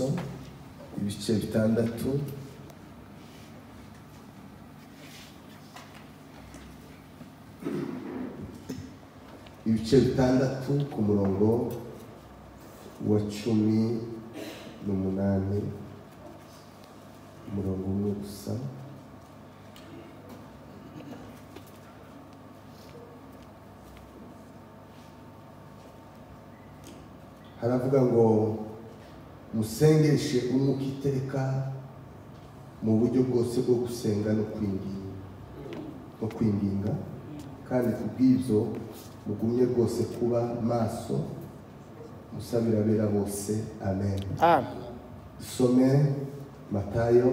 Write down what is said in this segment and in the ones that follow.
Efeso ibice 6 ibice 6 ku murongo wa 18, umurongo umwe gusa. Haravuga ngo musengeshe umwuka iteka mu buryo bwose bwo gusenga no kwinginga, kandi kubw'ibyo mugumye rwose kuba maso musabira abera bose. Amen. Dusome Matayo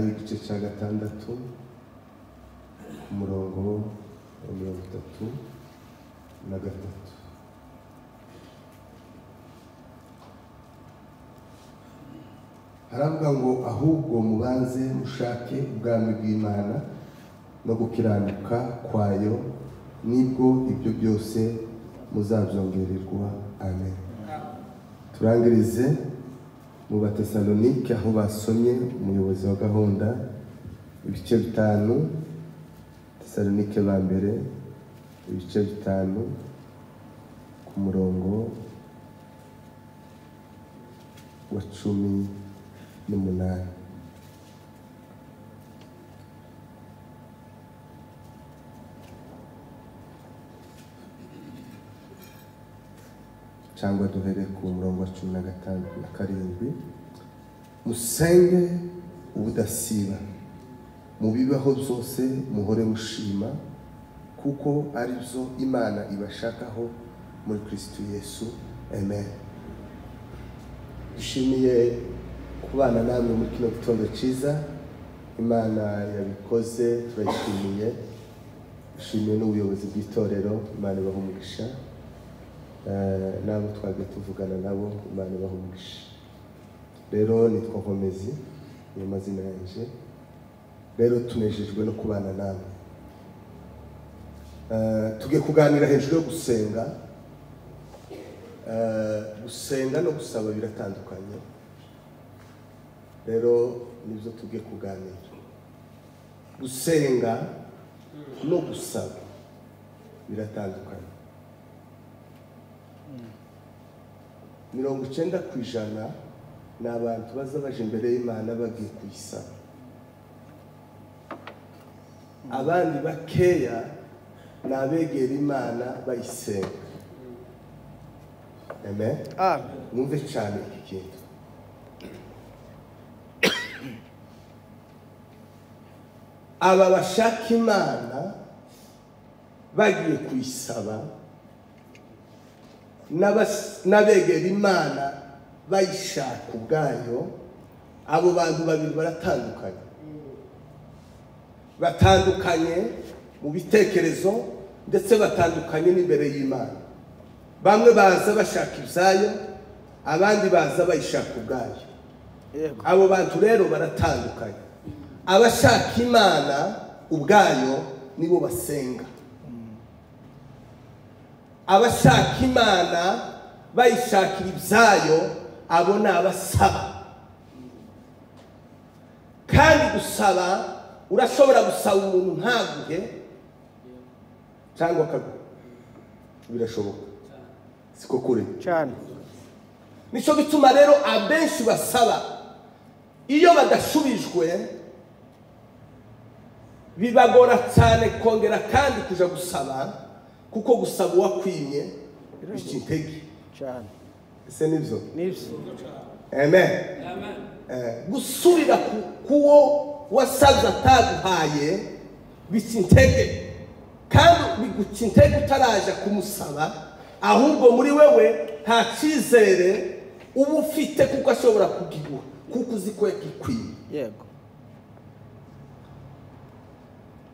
igice cya 6 umurongo wa 33. Haravuga ngo ahubwo mubanze mushake ubwami bw'Imana no gukiranuka kwayo, nibwo ibyo byose muzabyongererwa. Amen. Turangirize mu Batesalonike aho basomye umuyobozi wa gahunda ibice 5, Tesalonike ba mbere ibice 5 ku murongo wa 18. Cyangwa duhere ku murongo wa 15 na 7. Musenge ubudasiba, mu bibaho byose muhore mushima, kuko ari byo Imana ibashakaho muri Kristo Yesu. Amen. Dushimiye kubana namwe muri kino gitondo cyiza. Imana yabikoze, turayishimiye. Dushimiye n'ubuyobozi bw'itorero, Imana ibahe umugisha. Nabo twagiye tuvugana nabo, Imana ibahe umugisha. Rero nitwa Nkomezi, niyo mazina yanjye. Rero tunejejwe no kubana namwe. Tugiye kuganira hejuru yo gusenga. Gusenga no gusaba biratandukanye. Rero nibyo tugiye kuganira. Gusenga no gusaba biratandukanye. 90% ni abantu baza baje imbere y'Imana bagiye kuyisaba. Abandi bakeya ni abegera Imana bayisenga. Amen. Mwumve cyane iki kintu. Aba bashaka Imana bagiye kuyisaba n'abegera Imana bayishaka ubwayo, abo bantu babiri baratandukanye. Batandukanye mu bitekerezo ndetse batandukanye n'imbere y'Imana. Bamwe baza bashaka ibyayo, abandi baza bayishaka ubwayo. Abo bantu rero baratandukanye. Abashaka Imana ubwayo nibo basenga. Abashaka Imana bayishakira ibyayo, abo ni abasaba. Kandi gusaba, urashobora gusaba umuntu ntaguhe cyangwa akaguha, birashoboka, siko kuri cyane. Nicyo gituma rero abenshi basaba iyo badashubijwe bibagora cyane kongera kandi kuja gusaba, kuko gusaba uwakwimye bica intege cyane. Ese nibyo? Nibyo. Amen. Gusubira kuwo wasabye ataguhaye bica intege, kandi biguca intege utaraja kumusaba, ahubwo muri wewe nta cyizere uba ufite kuko ashobora kugiguha, kuko uzi ko yagikwiye. Yego.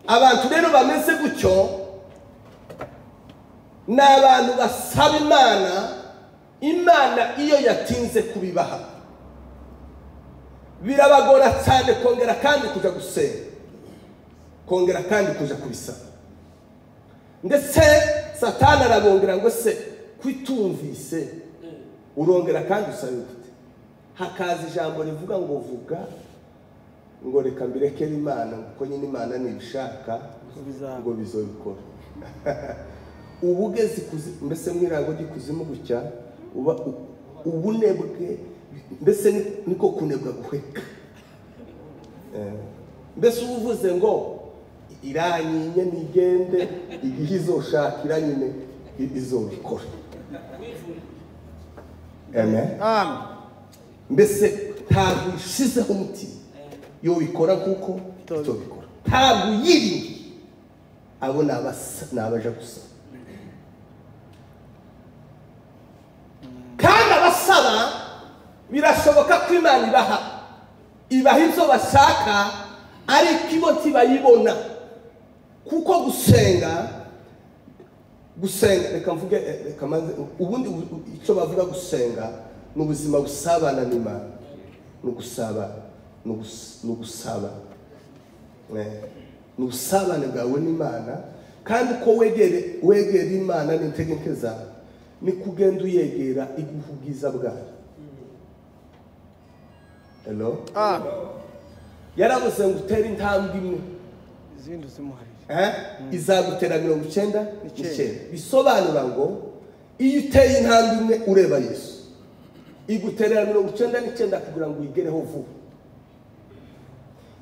Abantu rero bameze gutyo ni abantu basaba Imana, Imana iyo yatinze kubibaha birabagora cyane kongera kandi kuja gusenga, kongera kandi kuja kubisaba. Ndetse Satani arabongera ngo se kwitumvise Urongera kandi usabe gute? Hakaza ijambo rivuga ngo vuga ngo reka mbirekere Imana, kuko nyine Imana nibishaka ngo bizobikora. Ubugeze mbese mwirango ry'ikuzimu gutya uba ubunebwe, mbese niko kunebwa guheka. Mbese uvuze ngo iranyinye nigende, igihe izoshakira nyine izobikora. Amen. Mbese ntabwo ishizeho umutima yobikora kuko itobikora, ntabwo yiringiye. Abo nabaja gusa. Kandi abasaba birashoboka ko Imana ibaha ibyo bashaka, ariko ibo ntibayibona. Kuko gusenga reka mvuge, reka maze ubundi icyo bavuga gusenga ni ubuzima busabana n'Imana, ni ugusaba, ni ugusaba, ni ubusabane bwawe n'Imana. Kandi uko wegera Imana n'intege nke zawe, ni kugenda uyegera iguha ubwiza bwayo. Hello? Yaravuze ngo utere intambwe imwe, izindi uzimuharire, izagutera 99. Bisobanura ngo iyo uteye intambwe imwe ureba Yesu, iguterera 99 kugira ngo uyigereho vuba.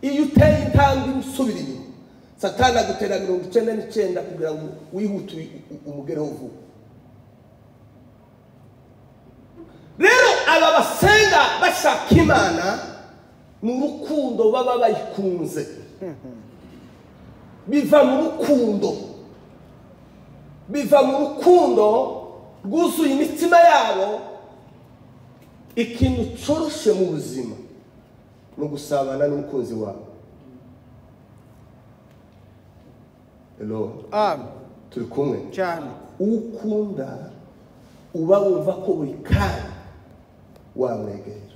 Iyo uteye intambwe imwe usubira inyuma, Satani agutera 99 kugira ngo wihute umugereho vuba. Rero aba basenga bashaka Imana ni urukundo baba bayikunze, biva mu rukundo, biva mu rukundo rwuzuye imitima yabo. Ikintu coroshe mu buzima ni ugusabana n'umukunzi wawe. Hello? Turi kumwe cyane. Ukunda uba wumva ko buri kanya wamwegera.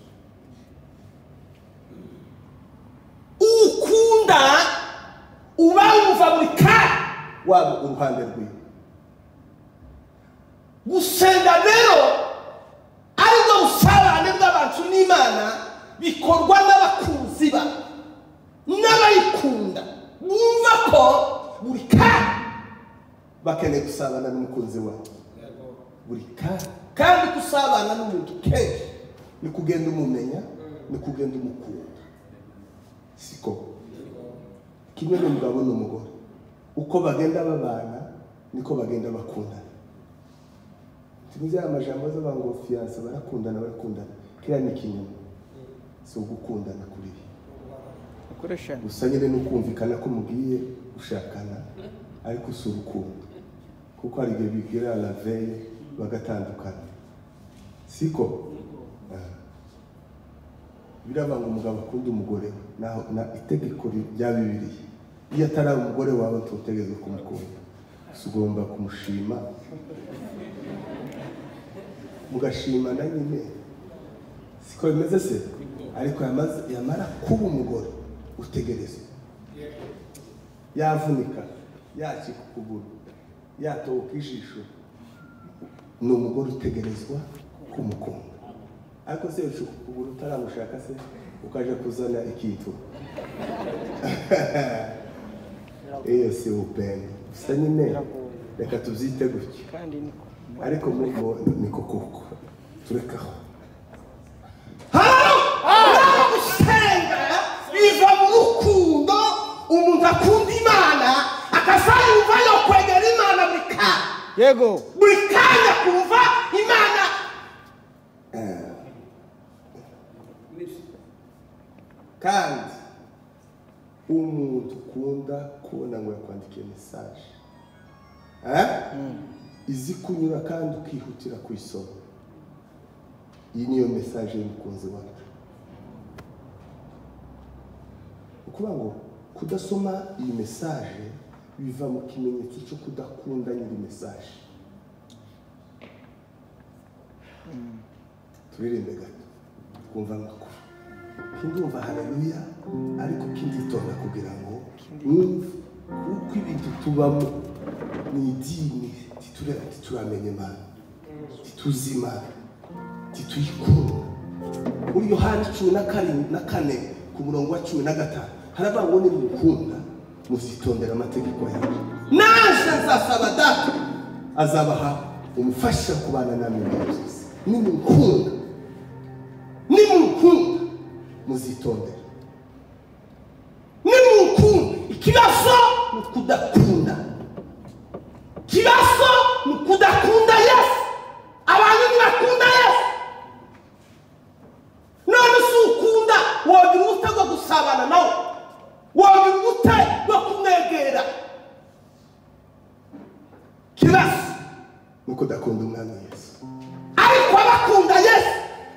Ukunda uba wumva buri kanya waba uruhande rwiwe. Gusenga rero aribwo busabane bw'abantu n'Imana, bikorwa n'abakunzi ba n'abayikunda, bumva ko buri kanya bakeneye gusabana n'umukunzi wabo buri kanya. Kandi gusabana n'umuntu kenshi ni kugenda umumenya, ni kugenda umukunda. Siko kimwe n'umugabo n'umugore, uko bagenda babana niko bagenda bakundana. Tumize amajambo z'abango fiance barakundana barakundana, kira ni kinyoma, si ugukundana kuri ukoresha gusa nyine nukumvikana ko mugiye gushakana, ariko si urukundo, kuko hari igihe bigira la veille bagatandukana. Siko birabanga umugabo akunda umugore na itegeko rya Bibiliya, iyo atari umugore wawe tutegerezwa kumukunda, ugomba kumushima, mugashimana nyine. Siko bimeze se? Ariko yamara kuba umugore utegerezwa, yavunika, yacika ukuguru, yatoboka ijisho, ni umugore utegerezwa kumukunda. Ariko se ucika ukuguru utaramushaka se ukaje kuzana ikintu, iyo si upendo. Gusa nyine reka tubyite gutya, ariko niko koko turekaho. Gusenga biva mu rukundo, umuntu akunda Imana akazayumva yo kwegera Imana buri kanya. Yego, buri kanya kumva Imana. Kandi umuntu ukunda kubona ngo yakwandikiye message, izi kunyura kandi ukihutira kuyisoma, iyi niyo message y'umukunzi wacu. Ukuvuga ngo kudasoma iyi message biva mu kimenyetso cyo kudakunda nyiri message. Turirimbe gato twumva amakuru, kindumva haleluya, ariko kinditonda kugira ngo mwumve, kuko ibintu tubamo ni idini, tituramenya Imana, tituzi Imana, Tituyikunda. Muri Yohana 14 ku murongo wa 15 haravuga ngo nimukunda muzitondera amategeko yanjye, naje nzasaba Data azabaha umufasha kubana namwe byose. Nimukunda, nimukunda muzitondera, nimukunda. Ikibazo ni ukudakunda, ikibazo ni ukudakunda Yesu. Abantu ntibakunda Yesu. None si ukunda wogira ubute bwo gusabana nawe, wogira ubute bwo kumwegera. Ikibazo ni ukudakunda umwami Yesu. Ariko abakunda Yesu,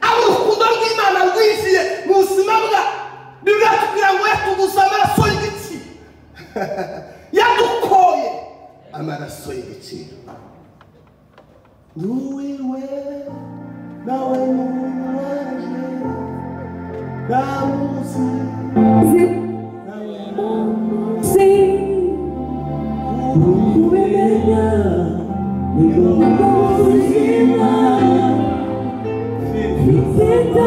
abo urukundo rw'Imana rwinjiye mu buzima bwa Bibiliya itubwira ngo yatuguze amaraso y'igiciro, yadukoye amaraso y'igiciro. Nuwiwe nawe nuwaje ndamuzi nawe kubimenya nibwo buzima mfite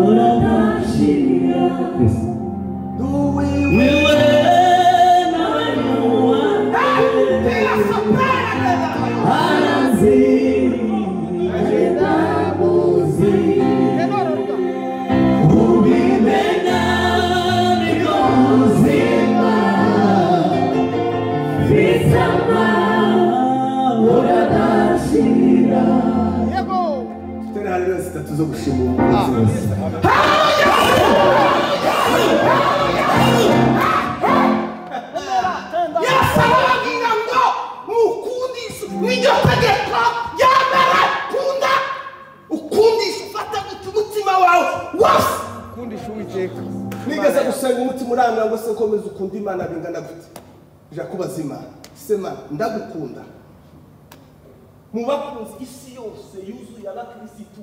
uradashira. Nuwiwe nawe nuwaje aranzi ndamuzi kubimenya nibwo buzima mfite uradashira. Yego. Tutari haleluya zitatu zo gushima umukunzi. Yesu arababwira ngo mukundishe n'iryo tegeko rya mbere, kunda ukundishe, ufate gute umutima wawe wose. Ukundisha Uwiteka. Nigeze gusenga umutima urambwira ngo se komeza ukunda Imana bingana gute? Nja kubaza Imana, sema ndagukunda. Mu bakunzi isi yose yuzuye abakirisitu,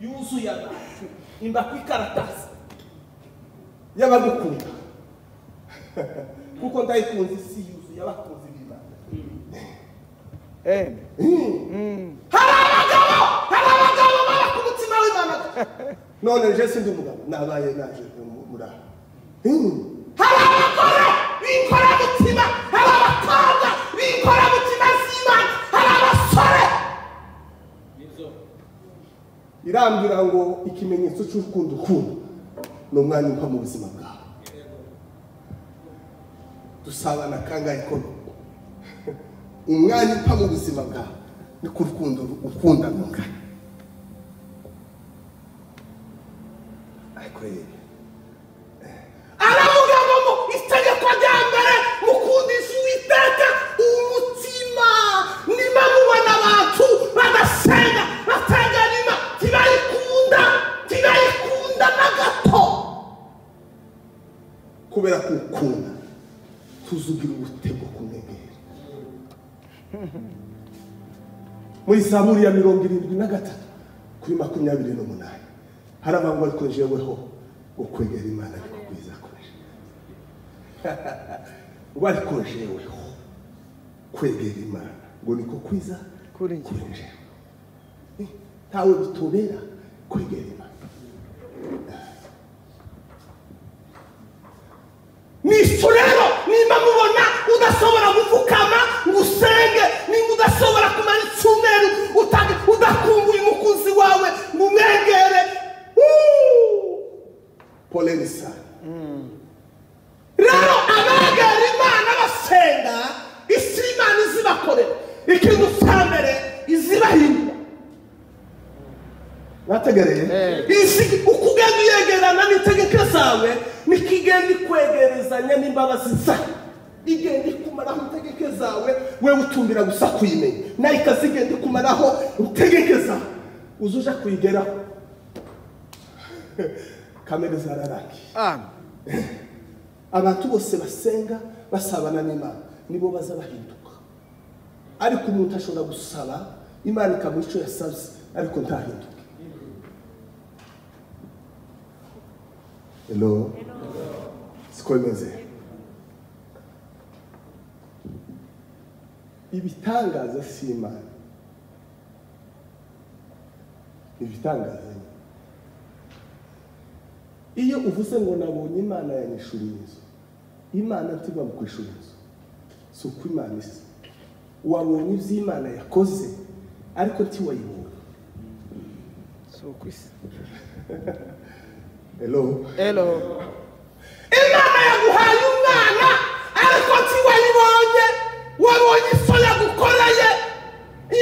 yuzuye abantu, imba ku ikaratasi y'abagukunda, kuko ndayikunze isi yuzuye abakunzi b'Imana. Amen. Hari abagabo, hari abagabo baba ku mutima w'Imana. None je sindi umugabo, nabaye naje muri aha. Hari abagore b'inkoramutima, hari abakobwa b'inkoramutima z'Imana, hari abasore. Irambwira ngo ikimenyetso cy'urukundo ukunda ni umwanya umpa mu buzima bwawe. Dusabana kangahe kono? Umwanya umpa mu buzima bwawe ni ku rukundo ukunda rungana. Ariko rero aravuga ngo mu itegeko rya mbere mukundisha Uwiteka umutima. Niba mubona abantu badasenga, bategera Imana, ntibayikunda, ntibayikunda na gato. Kubera kukunda tuzugira ubute bwo kumwegera. Muri Zaburi ya 73 kuri 28 haravuga ngo ariko jeweho ukwegera Imana niko kwiza kuje. Ngo ariko jeweho kwegera Imana ngo niko kwiza Kuri njye. kuri njyewe. Ntawe bitobera kwegera Imana. Nico rero nimba mubona udashobora gupfukama ngo usenge, nimba udashobora kumara icyumweru udakumbuye umukunzi wawe ngo umwegere, poleni sana. Rero abegera Imana basenga, isi Imana izibakorera ikintu cya mbere izibahindura. Mwategereye? Isi uko ugenda uyegerana n'itegeko zawe nikigenda ikwegerezanya n'imbabazi zawe, igenda ikumaraho itegeko zawe, wewe utumbira gusa kuyimenya, nayo ikazigenda ikumaraho itegeko zawe, uzuja kuyigeraho. Kamere zararangiye. Amen. Abantu bose basenga basabana n'Imana nibo baza bahinduka. Ariko umuntu ashobora gusaba Imana ikamuha icyo yasabye ariko ntahinduke. Hello. Siko bimeze. Ibitangaza si Imana. Ibitangaza. Iyo uvuze ngo nabonye Imana yanyishuriye inzu, Imana ntiba mu kwishura inzu. Si uko Imana isa. Wabonye ibyo Imana yakoze ariko ntiwayibonye. Si uko isa. Hello. Hello. Imana yaguhaye umwana ariko ntiwayibonye. Wabonye iso yagukoreye.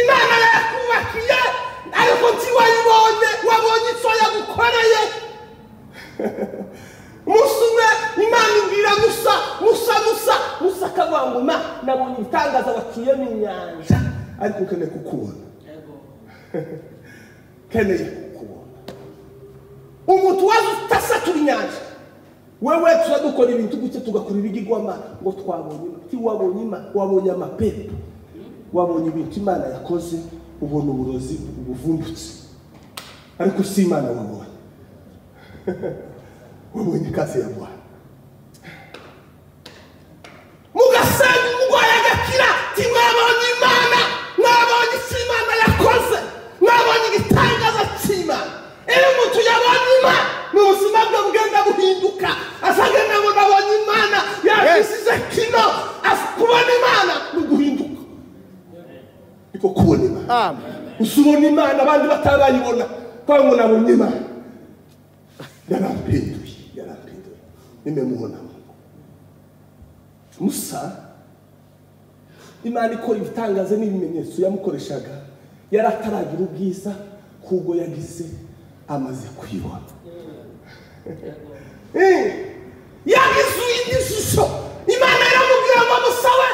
Imana yakubakiye ariko ntiwayibonye. Wabonye iso yagukoreye. Umunsi umwe Imana ibwira Musa, Musa, Musa, Musa akavuga ngo ma nabonye ibitangaza waciyemo inyanja ariko nkeneye kukubona. Nkeneye kukubona. Umuntu waza utasatura inyanja. Wewe tuza dukora ibintu gutya tugakora ibigirwamana ngo twabonye Imana. Ntiwabonye Imana, wabonye amapepo. Wabonye ibintu Imana yakoze, ubona uburozi ubuvumbutse. Ariko si Imana wabonye. Wabonye kazi ya Bwana. Mugasenga umurwayi agakira, ntimwabonye Imana, mwabonye icyo Imana yakoze, mwabonye igitangaza cy'Imana. Iyo umuntu yabonye Imana, mu buzima bwe bugenda buhinduka, azagenda ngo nabonye Imana, yakishije kino, kubona Imana ni uguhinduka. Niko kubona Imana. Usubona Imana abandi batabayibona, kandi ngo nabonye Imana. Yarampinduye, yarampinduye. Nimemuona Mungu. Musa, Imana ikora ibitangaza n'ibimenyetso yamukoreshaga, yarataragira ubwiza kubwo yagize amaze kuyibona. Yagize indi shusho. Imana iramubwira ngo Musa we,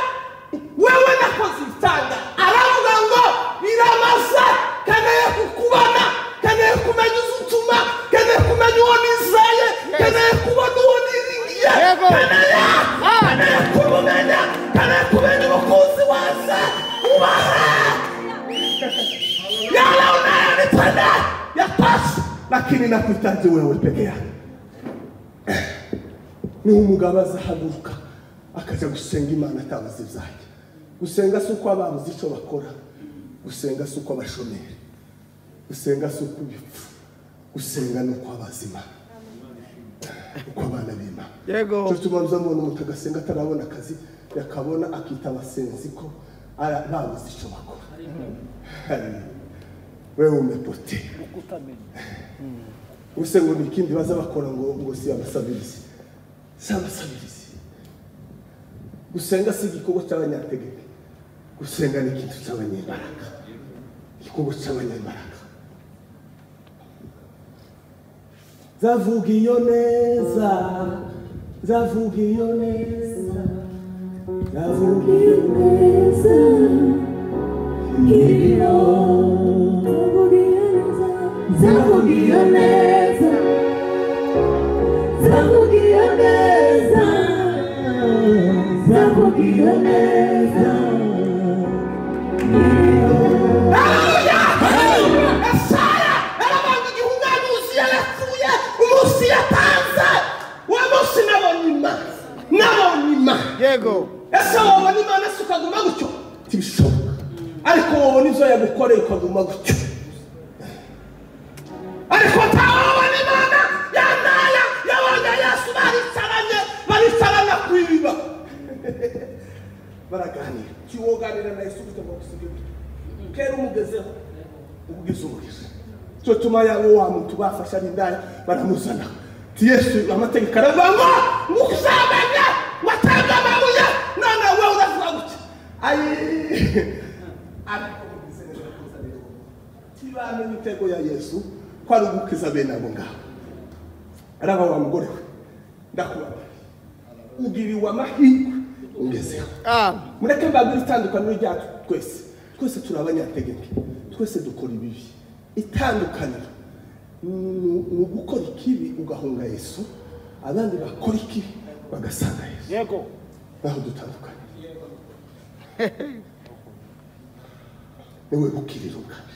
wewe nakoze ibitanga. Aravuga ngo biramaze, keneye kukubona, keneye kumenya uzutuma, keneye kumenya uwo nizeye, keneye kubona uwo niringiye, keneye kumumenya, keneye kumenya umukunzi waze ubaha. Yale unayonitenda yatosha, lakini nakuhitaji wewe peke yako. Ni umugabo azahaguruka akaja gusenga Imana atabuze ibyanjye. Gusenga si uko ababuze icyo bakora, gusenga si uko abashomeri, gusenga si uko ibipfu, gusenga ni uko abazima, uko abana b'Imana. Yego. Cyo tubanza mbona umuntu agasenga atarabona akazi, yakabona akita abasenzi ko babuze icyo bakora. Wewe umepotea. Usengo ni ikindi baza bakora ngo si abasabirizi. Si abasabirizi. Gusenga si igikorwa cy'abanyategeko. Gusenga ni ikintu cy'abanyembaraga. Igikorwa cy'abanyembaraga. Zavuga iyo neza, zavuga iyo neza, zavuga iyo neza, iyo zavuga iyo neza, zavuga iyo neza, zavuga iyo neza. Haleluya! Esaya yarabanga igihe umwami Uziya yapfuye, umunsi yatanze, uwo munsi nabonye Imana, nabonye Imana. Yego. Ese wabona Imana se ukaguma gutyo? Ntibishoboka. Ariko wabona ibyo yagukoreye ukaguma gutyo. Ariko ntawabona Imana yandaya, yabonye Yesu baricaranye, baricarana ku iriba. Baraganira. Kiwoganira na Yesu gute ngo gusige gutyo. Kera umugezeho, ubugize umugisha. Cyo tuma yabo wa muntu bafasha n'indaya baramuzana. Ti Yesu amategeko aravuga ngo mukuzamenya watanga amabuye, none wewe uravuga gutya. Ayi ariko mugize neza kuzanira. Tibamenye imitego ya Yesu ko ari ugukiza bene abo ngabo. Araba wa mugore we, ndakubabaye, ugiriwe amahirwe ungezeho. Mureke mbabwire itandukaniro ryacu twese. Twese turi abanyategeko, twese dukora ibibi. Itandukaniro ni ugukora ikibi ugahunga Yesu, abandi bakora ikibi bagasanga Yesu. Yego. Naho dutandukanye. Niwe gukirira ubwawe.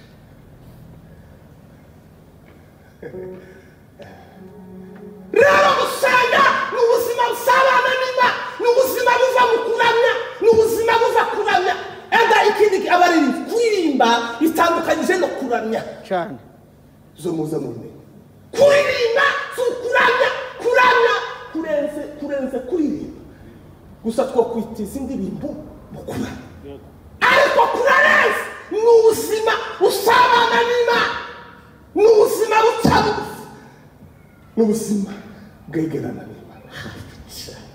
Rero gusenga ni ubuzima busabana n'Imana, ni ubuzima buva mu kuramya, ni ubuzima buva kuramya. Enda ikindi abaririmbyi kuririmba bitandukanyije no kuramya cyane. Zo muza mubimenye. Kuririmba si ukuramya, kuramya kurenze kuririmba. Gusa twakwita izindi ndirimbo mu kuramya. Ariko kurarenze ni ubuzima usabana n'Imana, ni ubuzima buca bugufi, ni ubuzima bwegerana n'Imana hafi cyane.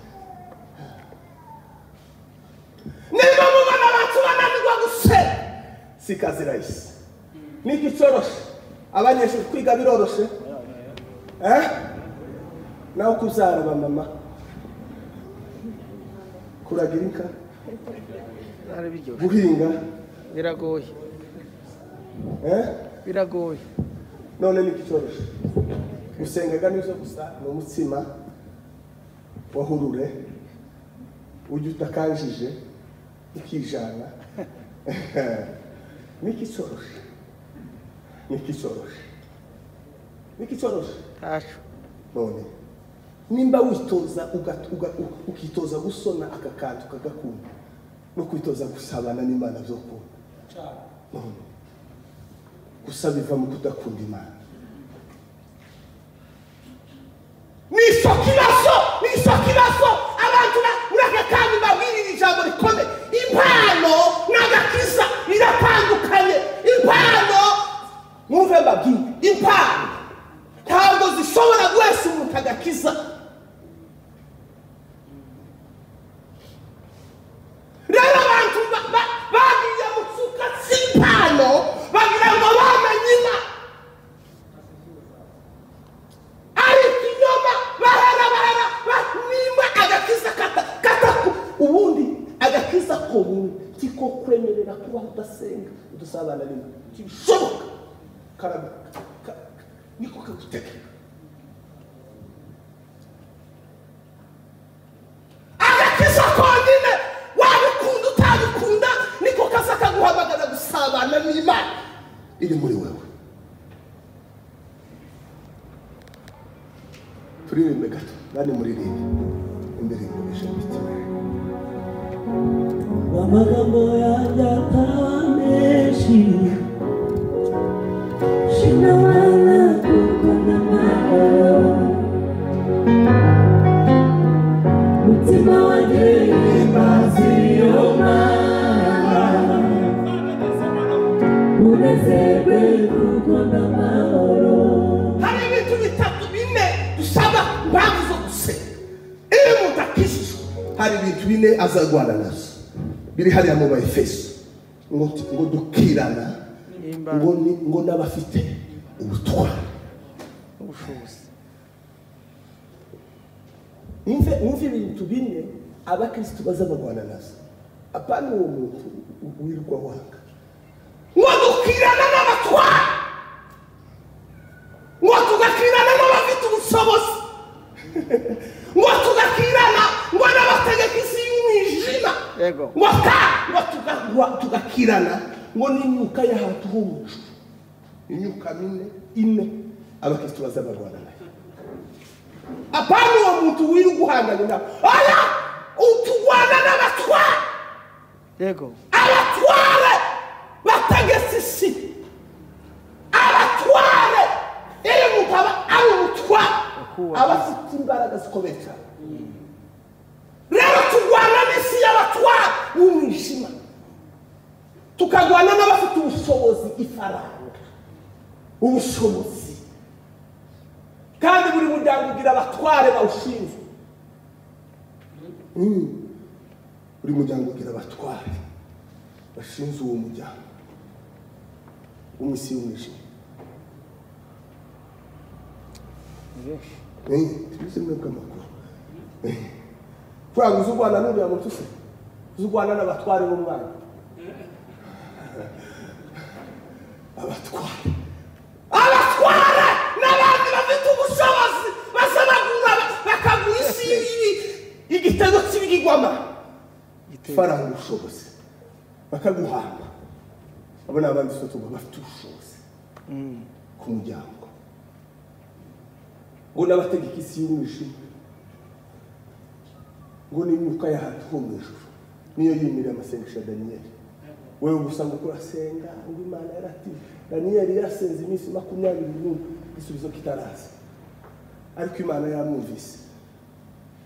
Niba mubona abantu bananirwa gusenga, si kazi rahisi. Niki cyoroshe? Abanyeshuri kwiga biroroshe? Nawe kubyara ba mama, kuragira inka, guhinga biragoye. Biragoye. None niki cyoroshe? Gusengaga nizo gusa ni umutsima wahurure ujya utakanjije ukijana. Niki cyoroshe? Niki cyoroshe? Niki cyoroshe? Ntaco. None nimba witoza ukitoza gusona aka kantu kagakunda no kwitoza gusabana n'Imana byokunda. None gusa biva mu kudakunda Imana. Niso kibazo, niso kibazo. Abantu muri aka kanya mbabwirira ijambo rikomeye. Impano n'agakiza biratandukanye. Impano, mwumve mbabwire, impano ntabwo zishobora guhesha umuntu agakiza. Rero abantu bagiye mu cyuka cy'impano bagira ngo bamenye Imana, ariko inyuma bahera nimba agakiza kata ubundi agakiza konyine kiko kwemerera kubaho udasenga udusabana n'Imana kibishoboka. Niko kagutegeka. Agakiza konyine wabikunda utabikunda niko kaza kaguhamagara gusabana n'Imana iri muri wewe. Turirimbe gato, nani muririmbe indirimbo y'imitima. Amagambo yanjye ataba menshi, shimwa Mana kuko ndamahoro. Mutima wanjye himbaza iyo Mana, unezerwe kuko ndamahoro. Hari ibintu bitatu bine dusaba impamvu zo gusenga. Iyo umuntu akijijwe hari ibintu bine azarwana nazo biri hariya mu Baefeso, ngo dukirana ngo n'abafite ubutware ubushobozi. Mwumve ibintu bine abakristo baza barwana nazo. Apana uwo muntu wirirwa wanga ngo dukirana n'abatware, ngo tugakirana n'abafite ubushobozi, ngo tugakirana ngo n'abategeka isi y'umwijima, ngo tugakirana ngo n'imyuka y'ahantu ho mu ijuru. Imyuka mine ine abakristo baza barwana nayo. Apana uwo muntu wirirwa uhanganye nawe. Oya, utugwana n'abatware. Yego. Abatware bategetse isi, abatware. Iyo umuntu aba ari umutware aba afite imbaraga zikomeye cyane. Rero turwana n'isi y'abatware b'umwijima, tukarwana n'abafite ubushobozi, ifaranga, ubushobozi. Kandi buri muryango ugira abatware bawushinzwe. Buri muryango ugira abatware bashinzwe uwo muryango w'isi y'umwijima. Tubize mwebwe amakuru. Kubera ngo uzi urwana n'uriya muntu se, uzi urwana n'abatware b'umwana. Abatware, abatware n'abandi bafite ubushobozi baza bagura bakagura isi igitego cy'ibigirwamana, ifaranga, ubushobozi, bakaguhamba. Abo ni abandi tuba bafite ubushobozi ku muryango, ngo n'abategeka isi y'umwijima, ngo n'imyuka y'ahantu ho mu ijuru niyo yimirira amasengesho ya Daniyeli. Wewe gusa ngo urasenga ngo Imana yarati Daniyeli yasenze iminsi 21 igisubizo kitaraza, ariko Imana yamwumvise.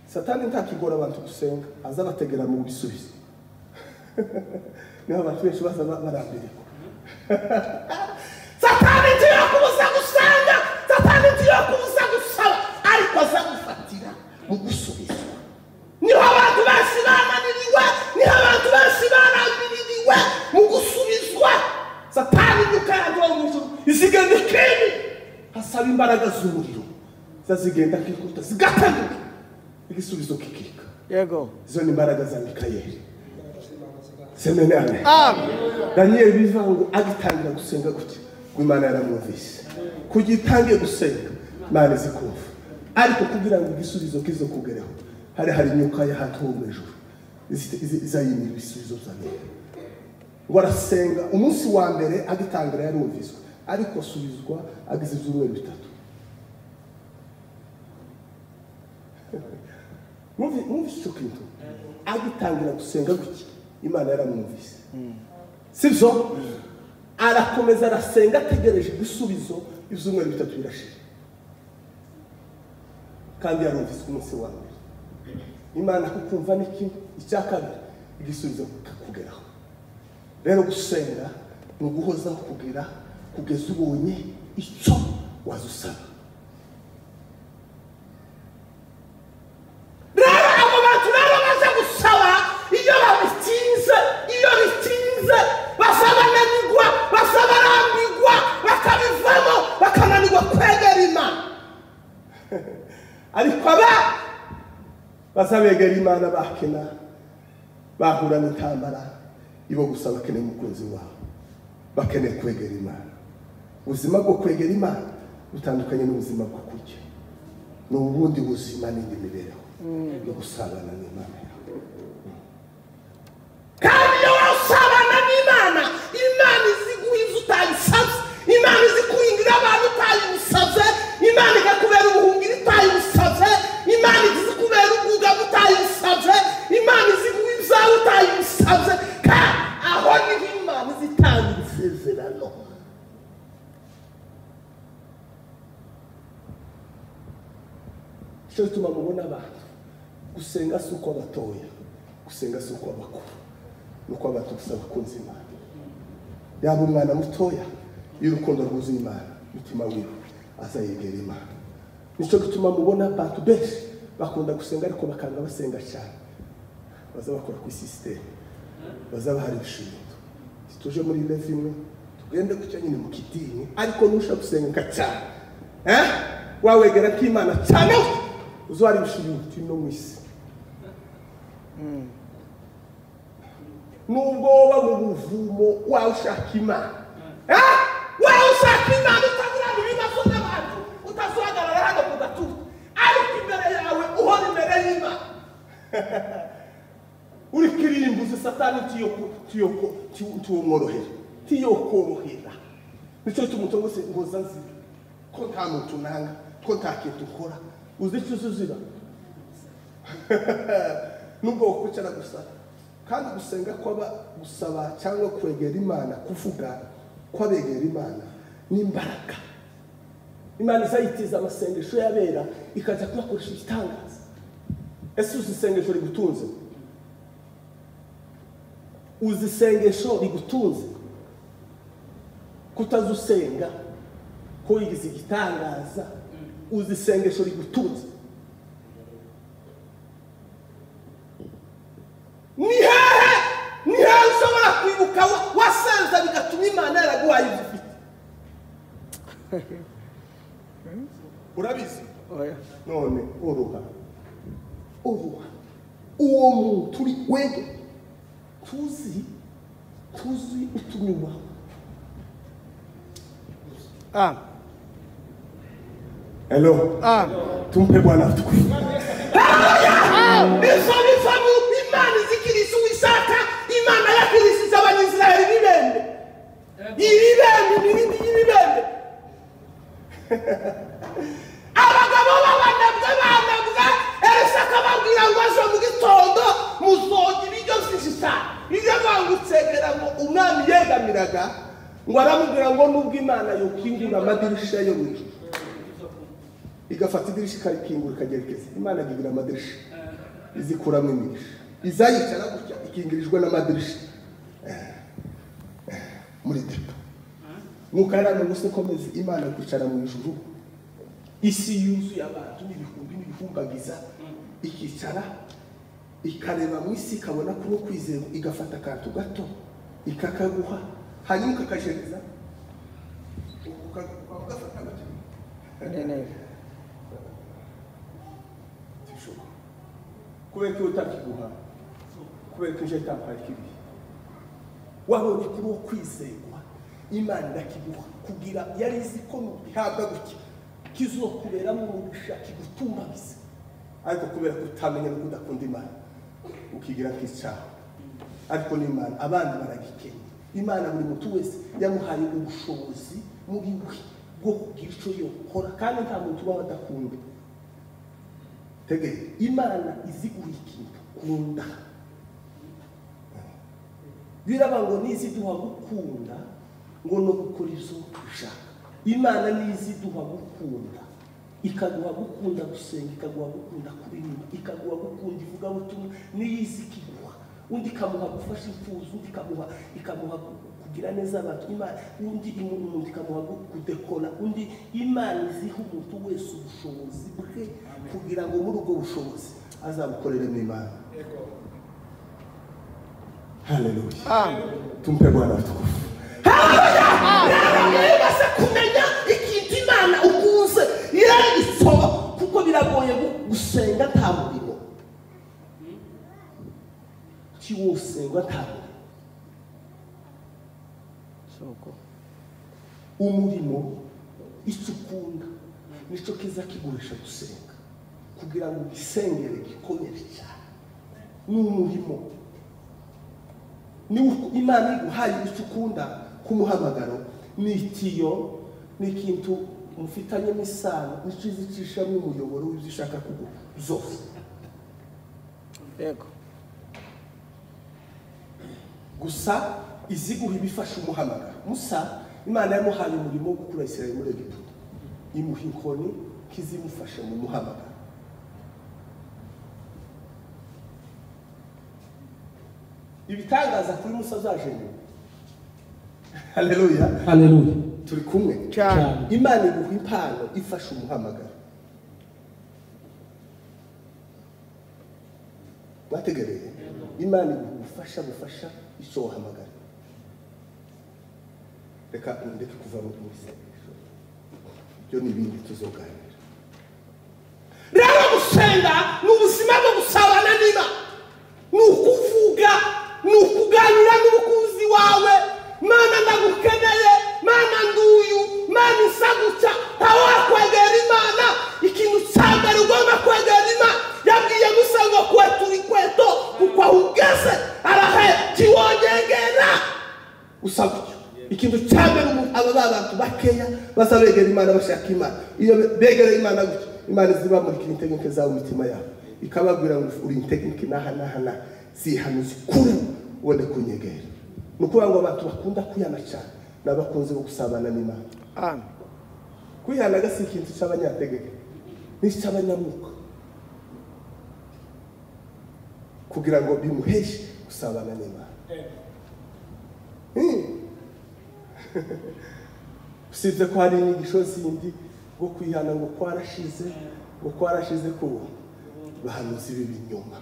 Satani ntakigora abantu gusenga, azabategera mu bisubizo. Niho abantu benshi baza barambirwa. Satani ntiyakubuza gusenga, Satani ntiyakubuza gusaba, ariko azagufatira mu gusubizwa. Niho abantu benshi bananiriwe, niho abantu benshi barambiriwe mu gusubizwa. Satani dukandwa mu ijuru izigenda ikindi, hasaba imbaraga z'umuriro zazigenda kwikuta zigatanguka, igisubizo kikika. Yego. Izo ni imbaraga za Mikayeli. Semene amen. Amen. Daniel biva ngo agitangira gusenga gutya, ngo Imana yaramwumvise. Kugira itangiye gusenga, Imana izikumva. Ariko kugira ngo igisubizo kizo kugereho, hari imyuka y'ahantu ho mu ijuru izayimira ibisubizo bya Daniel. Ngo arasenga umunsi wa mbere agitangira yarumviswe, ariko asubizwa agize ibyumweru 3. Mwumvise icyo kintu? Agitangira gusenga gutya, Imana yaramwumvise. Sibyo? Arakomeza arasenga ategereje igisubizo, ibyumweru 3 birashira. Kandi yarumvise umunsi wa mbere. Imana kukumva ni kimwe, icya kabiri igisubizo kikakugeraho. Rero gusenga ni uguhozaho kugera kugeza ubonye icyo wazusaba. Rero abo bantu rero baza gusaba, iyo babitinze, iyo bitinze, basabananirwa, basabarambirwa, bakabivamo, bakananirwa kwegera Imana. Ariko aba bazabegera Imana bakena, bahura n'intambara, ibo gusa bakeneye umukunzi wabo, bakeneye kwegera Imana. Ubuzima bwo kwegera Imana butandukanye n'ubuzima bwo kurya, ni ubundi buzima n'indi mibereho yo gusabana n'Imana yawe. Kandi iyo usabana n'Imana, Imana iziguha ibyo utayisabye, Imana izikuringira abantu utayibusabye, Imana ikakubera ubuhungiro utayibusabye, Imana izikubera ubwugamo utayibusabye, Imana iziguha ibyawe utayibusabye. Kandi aho niho Imana izitanga isezerano. Icyo gituma mubona abantu gusenga si uko abatoya, gusenga si uko abakuru, ni uko abantu gusa bakunze Imana. Yaba umwana mutoya, iyo urukundo rwuzuye Imana, umutima wiwe azayegera Imana. Nicyo gituma mubona abantu benshi bakunda gusenga ariko bakanga basenga cyane. Baza bakora ku system, baza bahari ibishingo. Tuje muri level imwe, tugende gutya nyine mu kidini, ariko nusha gusenga cyane. Wawegera k'Imana cyane, uzwari ibishingo no mu isi. Nubwo woba mu buvumo wawushaka Imana, wawushaka Imana utagurana ibibazo n'abantu, utazuhagarara hano ku gatuza, ariko imbere yawe uhora imbere y'Imana. Uri kirimbuze Satani ntiyomworohera, ntiyokorohera. Nicyo gituma umuntu wese ngoza nzira ko nta muntu nanga, ko nta kintu ukora, uzi icyo uzira. Nubwo wokwicara gusa, kandi gusenga kwaba gusaba cyangwa kwegera Imana, kuvuga kwabegera Imana n'imbaraga. Imana izayitiza amasengesho y'abera ikaza kuyakoresha igitangaza. Ese uzi isengesho rigutunze? Uzi isengesho rigutunze? Kutazusenga ko yigize igitangaza, uzi isengesho rigutunze? Ni hehe, ni hehe ushobora kwibuka wasenze bigatuma Imana yaraguhaye ibyo ufite? Urabizi? Oya. None uruha, uruha uwo muntu uri wege tuzi utunyuma. Amen. Hello. Amen. Tumpe Bwana utukufu. Haleluya. Izo Imana izikirisa uwishaka, Imana yakirisiza Abanyisirayeli ibibembe. Ibibembe, ibindi y'ibibembe. Abagabo b'abanebwe banebwe, Elisa akababwira ngo ejo mu gitondo muzoga ibiryo byinshi cyane. Ibyo bangutse ngo umwami yegamiraga Ngo aramubwira ngo nubwo Imana yokingura amadirisha yo mu ijuru, igafata idirisha ikarikingura ikagerekeza, Imana igira amadirisha izikuramo imigisha, izayicara gutya ikingirijwe n'amadirisha muri depo. Mwuka yaramwe ngo ukomeze Imana kwicara mu ijuru, isi yuzuye abantu n'ibihumbi n'ibihumbagiza, ikicara ikareba mu isi ikabona kuba kwizera, igafata akantu gato ikakaguha, hanyuma ukakajereza ukagafata gato. Kubera ko utakiguha, kubera ko nje tampaye kibi, wabonye kuri uwo kwizerwa Imana irakiguha kugira yari izi ko bihabwa gutya kizokuberamo umugisha kigutumbagiza, ariko kubera kutamenya no kudakunda Imana ukigira nk'icyaha. Ariko n'Imana abandi baragikenya. Imana buri muntu wese yamuhaye ubushobozi muri we bwo kugira icyo yokora, kandi nta muntu uba adakunda. Tegere Imana iziguha ikintu kunda, biraba ngo niziduha gukunda ngo no gukora izo ushaka. Imana niziduha gukunda, ikaguha gukunda gusenga, ikaguha gukunda kuririmba, ikaguha gukunda ivugabutumwa, niyizi ikiguha. Undi ikamuha gufasha imfubyi, undi ikamuha kugira neza abantu, Imana undi umuntu ikamuha kudekora, undi Imana iziha umuntu wese ubushobozi bwe kugira ngo muri ubwo bushobozi azabukorere Imana. Haleluya. Amen. Tumpe Bwana utukufu. Haleluya. Basa kumenya ikintu Imana ukunze yaragisoma, kuko biragoye gusenga nta murimo. Kiwosenga nta murimo. Soko. Umurimo icyo ukunda nico kiza kigurisha gusenga, kugira ngo ugisengere gikomere cyane. Ni umurimo. Ni Imana iguhaye icyo ukunda kumuhamagaro, ni itiyo, ni ikintu mufitanye n'isano, nico izicishamo umuyoboro w'ibyo ishaka kuguha zose. Yego. Gusa iziguha ibifasha umuhamagaro. Musa Imana yamuhaye umurimo wo gukura Isirayeli muri Egiputa, imuha inkoni kizimufasha mu muhamagaro. Ibitangaza kuri Musa zaje nyuma. Haleluya. Haleluya. Turi kumwe cyane. Imana iguha impano ifasha umuhamagaro. Bategereye Imana iguha ubufasha bufasha icyo wahamagara. Reka ndeke kuva mu isengesho, ibyo ni ibindi tuzoganira. Rero gusenga ni ubuzima bwo gusabana n'Imana, ni ukuvuga, ni ukuganira n'umukunzi wawe. Mana ndagukeneye, Mana nduyu, Mana isa gutya. Ntawakwegera Imana. Ikintu cya mbere ugomba kwegera Imana, yabwiye Musa ngo kwetura ikweto kuko aho ugeze arahe kiwongegera usa gutyo. Ikintu cya mbere aba bantu bakeya baza begera Imana bashaka Imana. Iyo begera Imana gutyo, Imana izibamurikira integenke zabo mu mitima yabo, ikababwira ngo uri integenke n'aha n'aha n'aha, zihanuzi kuri ubone kunyegera. Ni ukuvuga ngo abantu bakunda kwihana cyane ni abakunze gusabana n'Imana. Amen. Kwihana si ikintu cy'abanyategeko, ni icy'abanyamwuka, kugira ngo bimuheshe gusabana n'Imana. Usibye ko hari inyigisho zindi ngo kwihana ngo kwarashize, ngo kwarashize ku bahanuzi b'ibinyoma.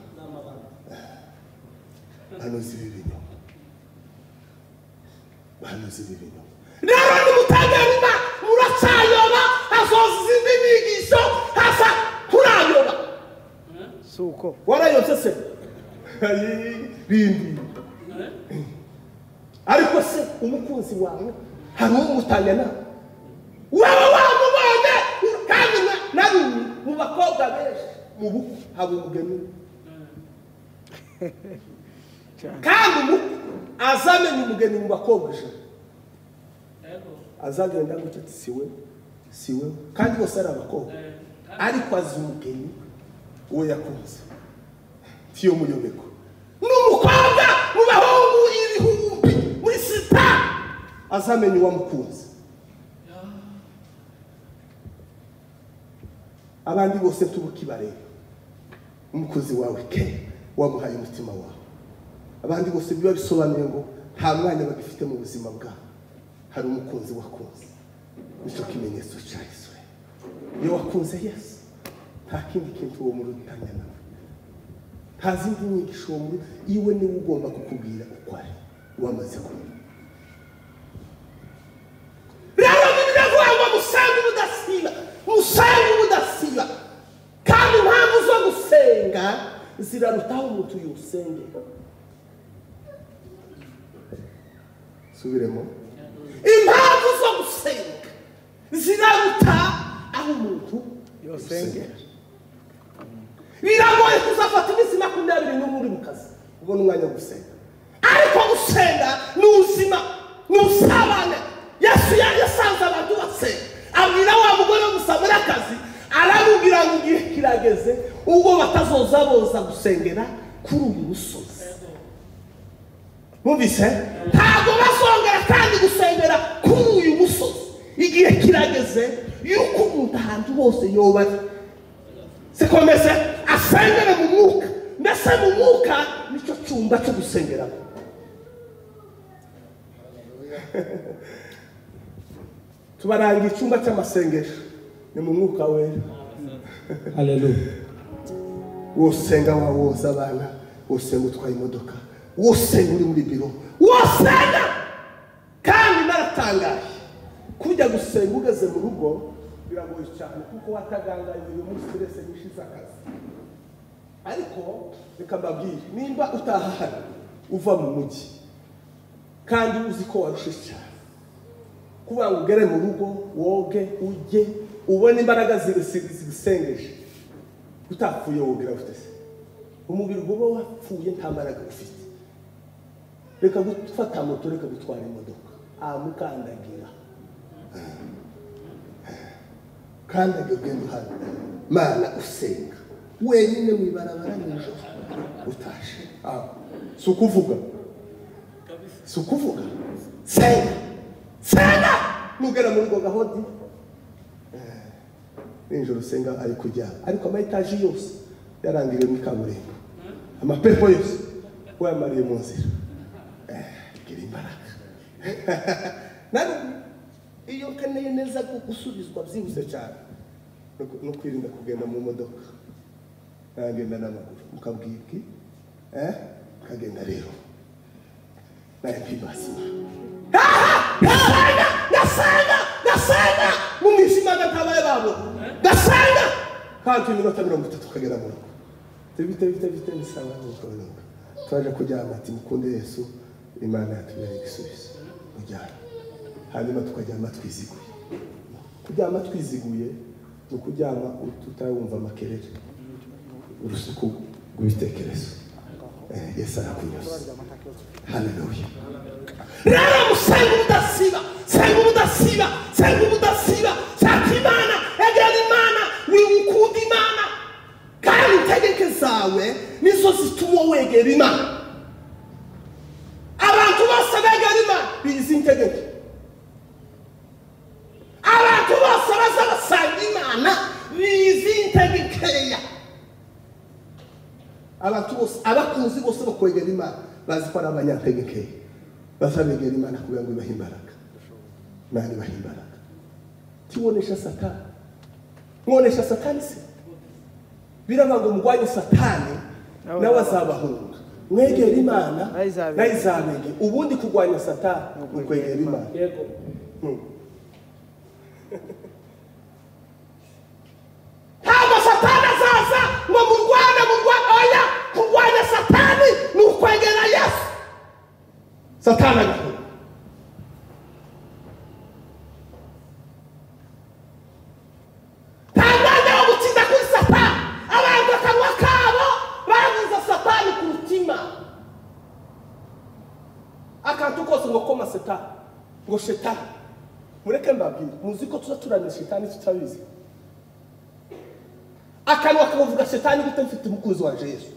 Bahanuzi b'ibinyoma. Bahanuzi b'ibinyoma. Rero nimutagera muracyayoba, hazoza izindi nyigisho hasa kurayoba. Suko. Warayobye se? Rindi. Ariko se umukunzi wawe hari umutanya nawe? Wewe wamubonye kandi nari mu bakobwa benshi mu bukwe haba umugeni. Kandi umukwe azamenya umugeni mu bakobwa ijana. Azagenda gutya ati siwe, siwe, kandi bose ari abakobwa, ariko azi umugeni uwo yakunze. Tiyo muyobeko. N'umukobwa mu bahungu ibihumbi muri sita Azamenya uwamukunze. Abandi bose tubukibareba. Umukunzi wawe ke wamuhaye umutima wawe. Abandi bose biba bisobanuye ngo nta mwanya bagifite mu buzima bwabo. Hari umukunzi wakunze. Nicyo kimenyetso cya Yesu. Iyo wakunze Yesu, nta kindi kintu uwo murutanya nawe. Nta zindi nyigisho uwo muri iwe niwe ugomba kukubwira uko ari wamaze kumenya. Rero biravuga ngo musenge ubudasiba, musenge ubudasiba. Kandi impamvu zo gusenga zirarutaho umuntu yusengera. Subiremo. Impamvu zo gusenga ziraruta aho umuntu yosengera. Biragoye kuzafata iminsi 21 uri mu kazi ubona umwanya wo gusenga. Ariko gusenga ni ubuzima, ni ubusabane. Yesu yasanze abantu basenga, abwira wa mugore w'umusamariyakazi, aramubwira ngo igihe kirageze ubwo batazoza boza gusengera kuri uyu musozi. Mwumvise? Ntabwo bazongera kandi gusengera kuri uyu musozi. Igihe kirageze yuko umuntu ahantu hose yoba ari, sikomeze asengere mu mwuka. Mbese mu mwuka nicyo cyumba cyo gusengeramo. Tubaranga icyumba cy'amasengesho ni mu mwuka wera. Haleluya. Wosenga wawoza abana, wosenga utwaye imodoka, wosenga uri muri biro, wosenga. Kandi naratangaye kujya gusenga ugeze mu rugo biragoye cyane, kuko watagangaye uyu munsi stress nyinshi z'akazi. Ariko reka mbabwire, nimba utaha hano uva mu mujyi kandi uzi ko warushe cyane, kuba ngo ugere mu rugo woge ujye ubone imbaraga zigusengeje, utapfuye wogera ufite se umubiri uba wapfuye nta mbaraga ufite. Reka gufata moto, reka gutwara imodoka, amukandagira kandagira ugenda uhana Mana usenga wenyine mu ibarabara nijoro utashe. Si ukuvuga, si ukuvuga, senga senga. Nugera mu rugo gahodi nijoro usenga ari kujya, ariko ama etaje yose yarangiriye muri kaburimbo, amapepo yose wayamariye mu nzira. Gira imbaraga. Nari iyo nkeneye neza gusubizwa byihuse cyane no kwirinda kugenda mu modoka, nagenda n'amaguru mukabwibwi, kagenda rero naye mpibasima. Ndasenga, ndasenga mu mwijima gatabaye babo, ndasenga kandi iminota 30 kagera mu rugo. Bite bite bite bisaba nuko twaje kuryama ati mukunde Yesu, Imana yatubereye igisubizo. Mujyana hanyuma tukaryama twiziguye. Kuryama twiziguye ni ukuryama tutawumva amakerere, urusuku rw'ibitekerezo. Yesu arakunyuze. Haleluya. Rero musenga ubudasiba, senga ubudasiba, senga ubudasiba. Shaka Imana, egera Imana, wikunda Imana. Kandi integeke zawe nizo zituma wegera Imana. Abantu bose begera Imana bizi integeke. Abantu bose baza basanga Imana bizi integekeya. Abantu bose abakunzi bose bakwegera Imana bazi ko ari abanyantegekeya. Bazabegera Imana kugira ngo ibahe imbaraga. Imana ibahe imbaraga. Tiwonesha Satani. Mwonesha Satani se? Biravuga ngo mugwanye Satani nawe azabahunga. Mwegera Imana nayo izabegera. Ubundi kurwanya Satani ni ukwegera Imana. Yego. Ntabwo Satani azaza ngo murwane murwane, oya. Kurwanya Satani ni ukwegera Yesu. Satani agahunga. Nta mwanya wo gutsinda kuri Satani. Abantu akanwa kabo babuza Satani kuruta Imana. Akantu kose ngo koma Satani, ngo shetani. Mureke mbabwire, muzi ko tuza turamya shetani tutabizi. Akanwa kavuga shetani gute mfite umukunzi wanje Yesu.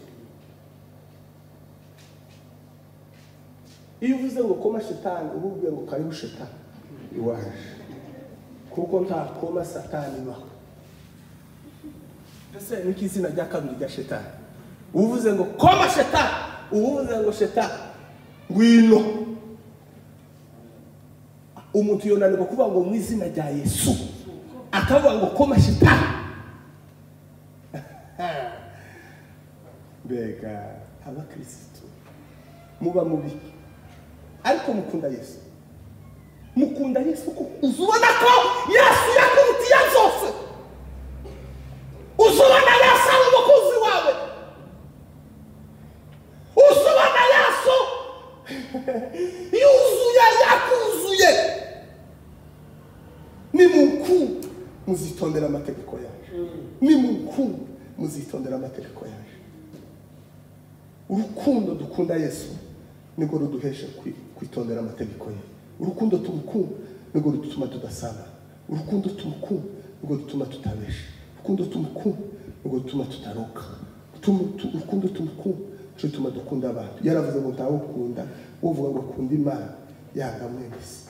Iyo uvuze ngo koma shetani, uba ubwiye ngo karibu shetani iwaje, kuko nta koma satani ibaho. Mbese niko izina rya kabiri rya shetani. Uvuze ngo koma shetani, uba uvuze ngo shetani ngwino. Umuntu yonanirwa kuvuga ngo mu izina rya Yesu, akavuga ngo koma shetani. Mbega abakristo muba mubiki, ariko mukunda Yesu. Mukunda Yesu kuko uzubona ko Yesu yakurutiye zose. Uzubona Yesu ari umukunzi wawe. Uzubona Yesu yuzuye, yakuzuye. Nimukunda muzitondera amategeko yaje. Nimukunda muzitondera amategeko yaje. Urukundo dukunda Yesu nirwo ruduhesha kwitondera amategeko ye. Urukundo tumukunda nirwo rudutuma tudasaba. Urukundo tumukunda nirwo rudutuma tutabesha. Urukundo tumukunda nirwo rudutuma tutaroka. Urukundo tumukunda nico rutuma dukunda abantu. Yaravuze ngo ntawukunda uvuga ngo akunda Imana yanga mwene se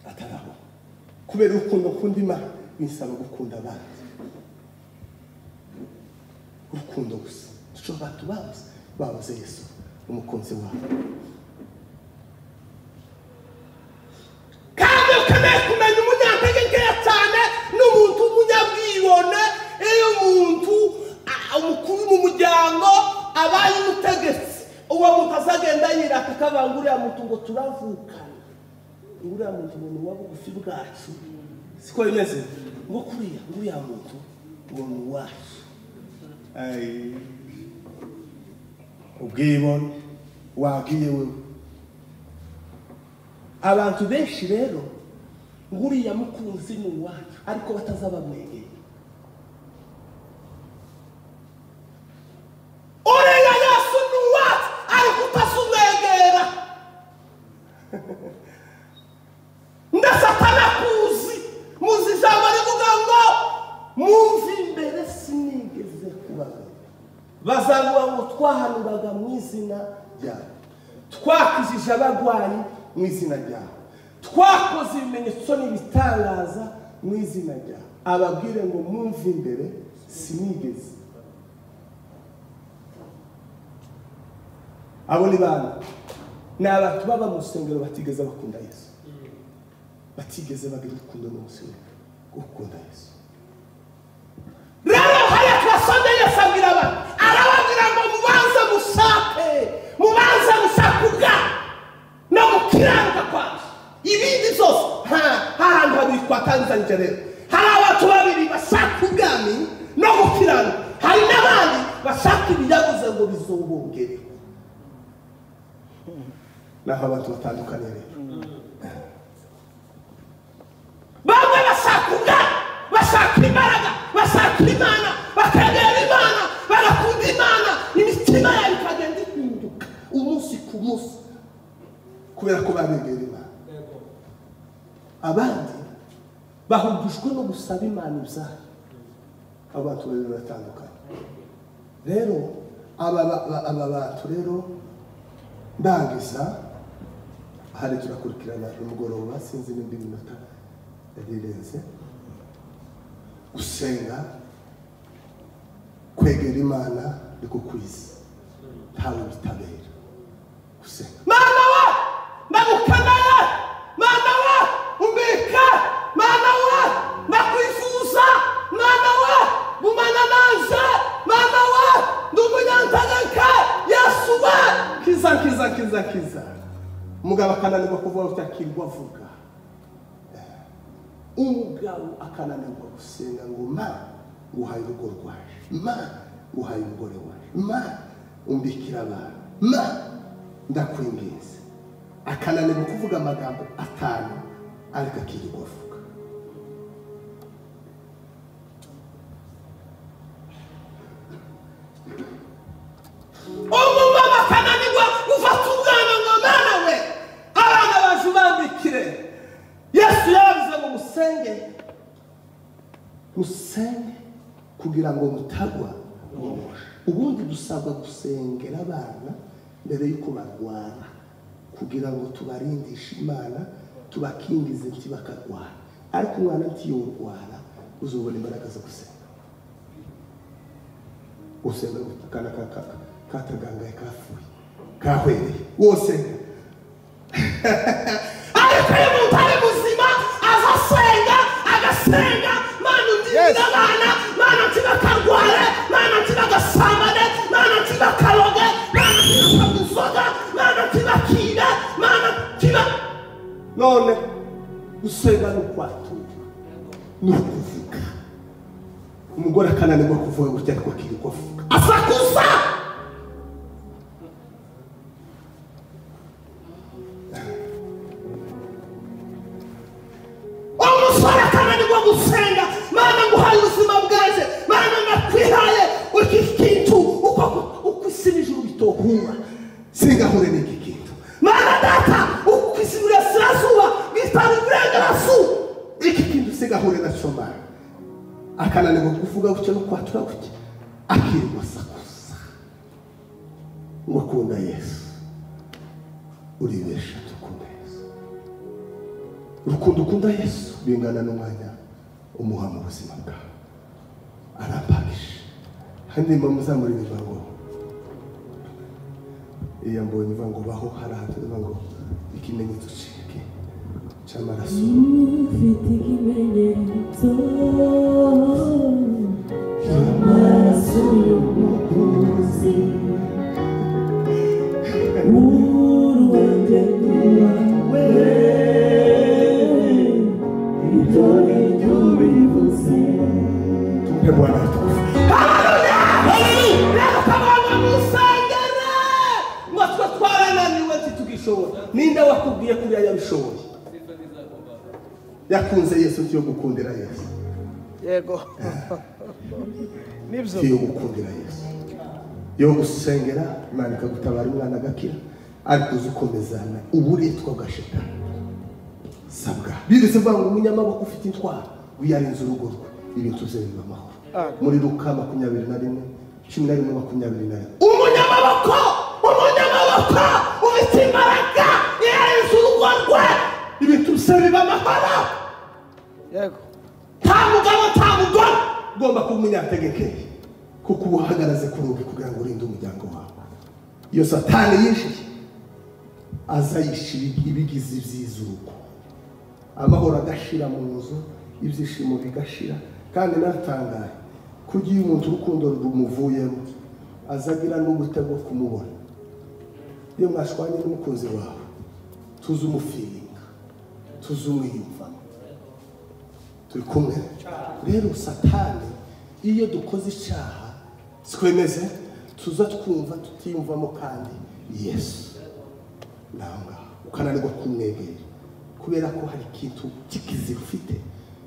ataraho. Kubera urukundo ukunda Imana bisaba gukunda abandi. Urukundo gusa. Nico abantu babuze Yesu umukunzi wabo. Kandi ukeneye kumenya umunyantege nkeya cyane n'umuntu w'umunyabwibone. Iyo umuntu umukuru mu muryango abaye umutegetsi, uwo muntu azagenda yirata akabanga uriya muntu ngo turavukana, uriya muntu ngo ni uwa bugufi bwacu, siko bimeze, ngo kuriya uriya muntu ngo ni uwacu. Ubwibone wagiye wewe. Abantu benshi rero nguriya mukunzi ni uwacu, ariko batazabamwegera. Uriya Yesu ni uwacu, ariko utazumwegera. Ndetse atanakuzi. Muzi ijambo rivuga ngo mumve imbere sinigeze kubabona. Bazavuga ngo twahanuraga mu izina ryawe, twakijije abagwayi mu izina ryawe, twakoze ibimenyetso n'ibitangaza mu izina ryawe. Ababwire ngo mumve imbere sinigeze. Abo ni bande? Ni abantu baba mu rusengero batigeze bakunda Yesu, batigeze bagira urukundo n'umunsi wo gukunda Yesu. Rero hariya twasomye Yesu abwira abantu, arababwira ngo mubanze mushake, mubanze mushake ubwami no gukiranuka kwacu, ibindi byose. Hantu habiri twatangizanyije rero, hari abantu babiri bashaka ubwami no gukiranuka, hari n'abandi bashaka ibiyabuze ngo bizobongererwe. Naho abantu batandukanye rero, bamwe bashaka ubwami, bashaka imbaraga, bashaka Imana, bakegera Imana, bagakunda Imana, imitima yabo ikagenda ihinduka umunsi ku munsi kubera ko babegera Imana. Abandi bahugijwe no gusaba Imana ibyayo. Abantu babiri baratandukanye rero. Aba bantu rero ndangiza hari turakurikirana nimugoroba, sinzi n'indi minota yarirenze. Gusenga, kwegera Imana niko kwiza, ntawe bitabera gusenga. Mana we ndagukeneye, Mana we umbike, Mana we ndakwifuza, Mana we gumana nanje, Mana we ndi umunyantege, Yesu we kiza kiza kiza kiza. Umugabo akananirwa kuvuga utakirwa avuga. Umugabo akananirwa gusenga ngo ma nguhaye urugo rwaje, ma nguhaye umugore waje, ma umbikira abantu, ma ndakwinginze. Akananirwa kuvuga amagambo atanu ariko akirirwa avuga. Umumama akananirwa gufata umwana ngo mwana we abana baje ubambikire. Yesu yaravuze ngo musenge, musenge kugira ngo mutagwa. Ubundi dusabwa gusengera abana mbere yuko barwara. Kugira ngo tubarindishe Imana, tubakingize ntibakarwara. Ariko umwana ntiyorwara, uzobona imbaraga zo gusenga. Usenga akana katagangaye kafuye kahwereye wosenga. Ariko iyo umuntu ari muzima azasenga agasenga, Mana undindire abana, Mana ntibakarware, Mana ntibagasambane, Mana ntibakaroge, Mana ntibakaguzoga, Mana ntibakibe, Mana ntiba. None gusenga ni ukwatura, ni ukuvuga. Umugore akananirwa kuvuga gutya ariko akirirwa avuga asakuza. Umusore akananirwa gusenga, Mana nguhaye ubuzima bwanjye, Mana nakwihaye iki kintu, uko isi n'ijuru bitohura singahure n'iki kintu. Mana data, uko isi n'uburasirazuba bitaba iburengerazuba, iki kintu singahure nacyo. Mana akananirwa kuvuga gutya no kwatura gutya, akirirwa asakuza ngo akunda Yesu. Uribesha, tukunda Yesu. Urukundo ukunda Yesu bingana n'umwanya umuha mu buzima bwawe. Arampagije. Handi muzamuririmba ngo iyo mbonye iva ngo baho, hari ahantu iva ngo ikimenyetso cike cy'amaraso. Ufite ikimenyetso cy'amaraso y'umukunzi, uruwanjye rwawe, ibyo ni byo bivuze. Tumpe Bwana utukufu. Haleluya! Rero kabanga musengere ngo twe twarananiwe ntitugishobora. Ninde wakubwiye kuriya yabishoboye? Yakunze Yesu ntiyo gukundira Yesu. Yego. Nibyo. Ntiyo gukundira Yesu. Yo gusengera Imana ikagutabara umwana agakira, ariko uzi ukomezana uburetwa bwa shetani. Sabwa. Bivuze ngo umunyamaboko ufite intwaro wiyarinze urugo rwe, ibintu bye biba amahoro. Muri Luka 21 11 21. Umunyamaboko, umunyamaboko ufite imbaraga yarinze urugo rwe, ibintu bye biba amahoro. Yego. Nta mugabo nta mugore ugomba kuba umunyategekeye, kuko uba uhagaraze ku rugi kugira ngo urinde umuryango wawe. Iyo satani yinjiye aza yisha ibigize iby'izuko, amahoro agashira mu nzu, ibyishimo bigashira. Kandi naratangaye kugira iyo umuntu urukundo rumuvuyemo azagira n'ubute bwo kumubona. Iyo mwashwanye n'umukunzi wawe tuzi umufiringa, tuzi umwiyumvamo, turi kumwe. Rero satani iyo dukoze icyaha twemeze tuza twumva tutiyumvamo kandi Yesu naho ngaho ukananirwa kumwegera, kubera ko hari ikintu cy'ikizira ufite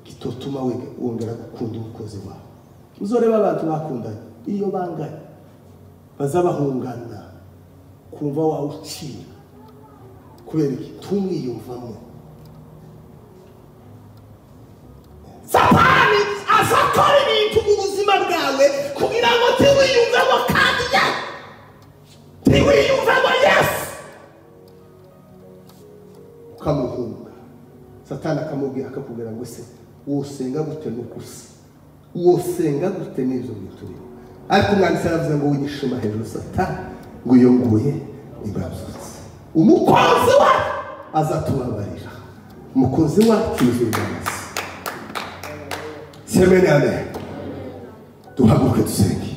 kitotuma wongera gukunda umukozi wawe. Uzoreba abantu bakundanye iyo banganye baza bahungana, kumva wawucira kubera iki? Tumwiyumvamo. Satani azakora ibintu mu buzima bwawe kugira ngo tiwiyumvemo kandi ye tiwiyumvemo Yesu, ukamuhunga. Satani akamubwira akakubwira ngo se wosenga gute nukusa, wosenga gute n'ibyo bintu biri. Ariko umwanditsi aravuze ngo winyishima hejuru Satani ngo iyo nguye imbabyutse. Umukunzi we azatubabarira, umukunzi wacu yuzuye imbabazi. Semene amen. Duhaguruke dusenge.